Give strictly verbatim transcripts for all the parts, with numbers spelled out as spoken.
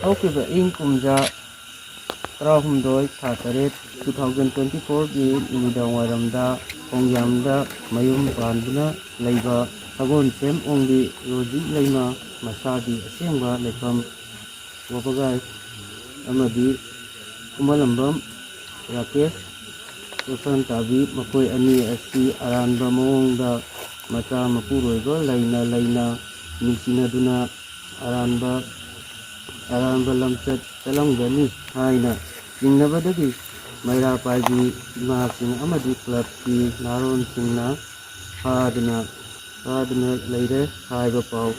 ꯍꯧꯈꯤꯕ ꯏꯪ ꯀꯨꯝꯖꯥ ꯇꯔꯥꯍꯨꯝꯗꯣꯏ ꯊꯥ ꯇꯔꯦꯠ two thousand twenty fourꯒꯤ ꯅꯨꯃꯤꯗꯥꯡ ꯋꯥꯏꯔꯝꯗ ꯈꯣꯡꯖꯥꯝꯗ ꯃꯌꯨꯝ ꯄꯥꯟꯗꯨꯅ ꯂꯩꯕ ꯁꯒꯣꯜꯁꯦꯝ ꯑꯣꯡꯕꯤ ꯔꯣꯖꯤ ꯂꯩꯃ, ꯃꯁꯥꯒꯤ ꯑꯁꯦꯡꯕ ꯂꯩꯐꯝ ꯋꯥꯕꯒꯥꯏ ꯑꯃꯗꯤ ꯈꯨꯃꯂꯝꯕꯝ ꯔꯥꯀꯦꯁ ꯎꯐꯟ ꯇꯥꯕꯤ, ꯃꯈꯣꯏ ꯑꯅꯤ ꯑꯁꯤ ꯑꯔꯥꯟꯕ ꯃꯑꯣꯡꯗ ꯃꯆꯥ ꯃꯄꯨꯔꯣꯏꯕ ꯂꯩꯅ ꯂꯩꯅ ꯅꯨꯡꯁꯤꯅꯗꯨꯅ ꯑꯔꯥꯟꯕ ꯑꯔꯥꯟꯕ ꯂꯝꯆꯠ ꯆꯠꯂꯝꯒꯅꯤ ꯍꯥꯏꯅ ꯆꯤꯡꯅꯕꯗꯒꯤ ꯃꯩꯔꯥ ꯄꯥꯏꯕꯤ ꯏꯃꯥꯁꯤꯡ ꯑꯃꯗꯤ ꯀ꯭ꯂꯕꯀꯤ ꯅꯍꯥꯔꯣꯟꯁꯤꯡꯅ ꯐꯥꯗꯨꯅ ꯐꯥꯗꯨꯅ ꯂꯩꯔꯦ ꯍꯥꯏꯕ ꯄꯥꯎ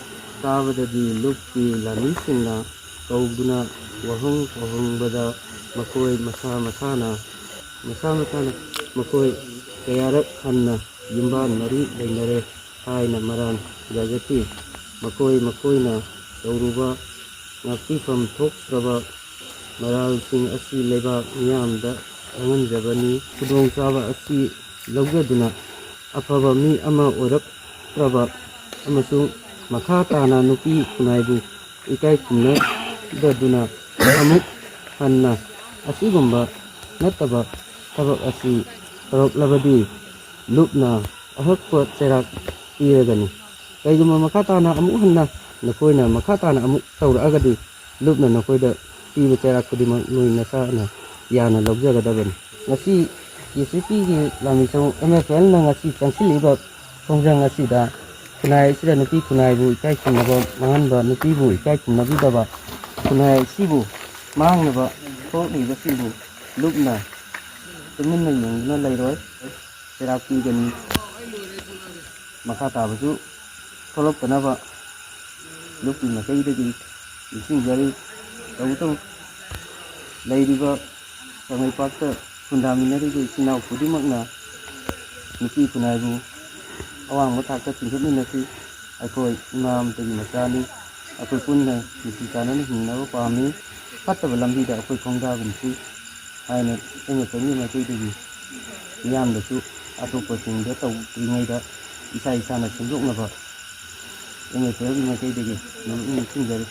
ꯇꯥꯕꯗꯒꯤ ꯂꯨꯞꯀꯤ ꯂꯥꯟꯃꯤꯁꯤꯡꯅ ꯀꯧꯗꯨꯅ ꯋꯥꯍꯪ ꯈꯣꯍꯪꯕꯗ ꯃꯈꯣꯏ ꯃꯁꯥ ꯃꯁꯥꯅ ꯃꯁꯥ ꯃꯁꯥꯅ ꯃꯈꯣꯏ ꯀꯌꯥꯔꯛ ꯍꯟꯅ ꯌꯨꯝꯕꯥꯟ ꯃꯔꯤ ꯂꯩꯅꯔꯦ ꯍꯥꯏꯅ ꯃꯔꯥꯜ ꯌꯥꯖꯈꯤ꯫ ꯃꯈꯣꯏ ꯃꯈꯣꯏꯅ ꯇꯧꯔꯨꯕ ꯉꯥꯛꯄꯤꯐꯝ ꯊꯣꯛꯇ꯭ꯔꯕ ꯃꯔꯥꯜꯁꯤꯡ ꯑꯁꯤ ꯂꯩꯕꯥꯛ ꯃꯤꯌꯥꯝꯗ ꯈꯪꯍꯟꯖꯕꯅꯤ꯫ ꯈꯨꯗꯣꯡꯆꯥꯕ ꯑꯁꯤ ꯂꯧꯖꯗꯨꯅ ꯑꯐꯕ ꯃꯤ ꯑꯃ ꯑꯣꯏꯔꯛꯇ꯭ꯔꯕ ꯑꯃꯁꯨꯡ ꯃꯈꯥ ꯇꯥꯅ ꯅꯨꯄꯤ ꯈꯨꯟꯅꯥꯏꯕꯨ ꯏꯀꯥꯏ ꯈꯨꯝꯅꯗꯗꯨꯅ ꯑꯃꯨꯛ ꯍꯟꯅ ꯑꯁꯤꯒꯨꯝꯕ ꯅꯠꯇꯕ ꯊꯕꯛ ꯑꯁꯤ ꯇꯧꯔꯛꯂꯕꯗꯤ ꯂꯨꯞꯅ ꯑꯍꯛꯄ ꯆꯩꯔꯥꯛ ꯄꯤꯔꯒꯅꯤ꯫ ꯀꯩꯒꯨꯝꯕ ꯃꯈꯥ ꯇꯥꯅ ꯑꯃꯨꯛ ꯍꯟꯅ ꯅꯈꯣꯏꯅ ꯃꯈꯥ ꯇꯥꯅ ꯑꯃꯨꯛ ꯇꯧꯔꯛꯑꯒꯗꯤ ꯂꯨꯞꯅ ꯅꯈꯣꯏꯗ ꯄꯤꯕ ꯆꯩꯔꯥꯛ ꯈꯨꯗꯤꯡꯃꯛ ꯅꯣꯏ ꯅꯁꯥꯅ ꯌꯥꯅ ꯂꯧꯖꯒꯗꯕꯅꯤ꯫ ꯉꯁꯤ ꯀꯦ ꯁꯤ ꯄꯤꯒꯤ ꯂꯥꯟꯃꯤꯁꯧ ꯑꯦꯝ ꯑꯦꯐ ꯑꯦꯜꯅ ꯉꯁꯤ ꯆꯪꯁꯤꯜꯂꯤꯕ ꯈꯣꯡꯖꯪ ꯑꯁꯤꯗ ꯈꯨꯟꯅꯥꯏ ꯑꯁꯤꯗ ꯅꯨꯄꯤ ꯈꯨꯟꯅꯥꯏꯕꯨ ꯏꯀꯥꯏ ꯈꯨꯝꯅꯕ ꯃꯥꯡꯍꯟꯕ, ꯅꯨꯄꯤꯕꯨ ꯏꯀꯥꯏ ꯈꯨꯝꯅꯕꯤꯗꯕ, ꯈꯨꯟꯅꯥꯏ ꯑꯁꯤꯕꯨ ꯃꯥꯡꯅꯕ ꯊꯣꯛꯂꯤꯕꯁꯤꯡꯕꯨ ꯂꯨꯞꯅ ꯇꯨꯃꯤꯟꯅ ꯌꯦꯡꯗꯨꯅ ꯂꯩꯔꯣꯏ꯫ ꯆꯩꯔꯥꯛ ꯄꯤꯒꯅꯤ꯫ ꯃꯈꯥ ꯇꯥꯕꯁꯨ ꯊꯣꯛꯂꯛꯇꯅꯕ ꯂꯨꯞꯀꯤ ꯃꯥꯏꯀꯩꯗꯒꯤ ꯅꯤꯡꯁꯤꯡꯖꯔꯤ꯫ ꯇꯧꯕꯇꯕꯨ ꯂꯩꯔꯤꯕ ꯀꯪꯂꯩꯄꯥꯛꯇ ꯈꯨꯟꯗꯥꯃꯤꯟꯅꯔꯤꯕ ꯏꯆꯤꯟ ꯏꯅꯥꯎ ꯈꯨꯗꯤꯡꯃꯛꯅ ꯅꯨꯄꯤ ꯈꯨꯟꯅꯥꯏꯕꯨ ꯑꯋꯥꯡꯕ ꯊꯥꯛꯇ ꯆꯤꯡꯈꯠꯃꯤꯟꯅꯁꯤ꯫ ꯑꯩꯈꯣꯏ ꯏꯃꯥ ꯑꯃꯠꯇꯒꯤ ꯃꯆꯥꯅꯤ꯫ ꯑꯩꯈꯣꯏ ꯄꯨꯟꯅ ꯅꯨꯡꯁꯤ ꯆꯥꯟꯅꯅ ꯍꯤꯡꯅꯕ ꯄꯥꯝꯃꯤ꯫ ꯐꯠꯇꯕ ꯂꯝꯕꯤꯗ ꯑꯩꯈꯣꯏ ꯈꯣꯡꯗꯥꯒꯨꯝꯁꯤ ꯍꯥꯏꯅ ꯑꯦꯝ ꯑꯦꯐ ꯑꯦꯜꯒꯤ ꯃꯥꯏꯀꯩꯗꯒꯤ ꯃꯤꯌꯥꯝꯗꯁꯨ ꯑꯇꯣꯞꯄꯁꯤꯡꯗ ꯇꯧꯗ꯭ꯔꯤꯉꯩꯗ ꯏꯁꯥ ꯏꯁꯥꯅ ꯁꯦꯝꯗꯣꯛꯅꯕ ꯑꯦꯝ ꯑꯦꯐ ꯑꯦꯜꯒꯤ ꯃꯥꯏꯀꯩꯗꯒꯤ ꯅꯤꯡꯁꯤꯡꯖꯔꯤ꯫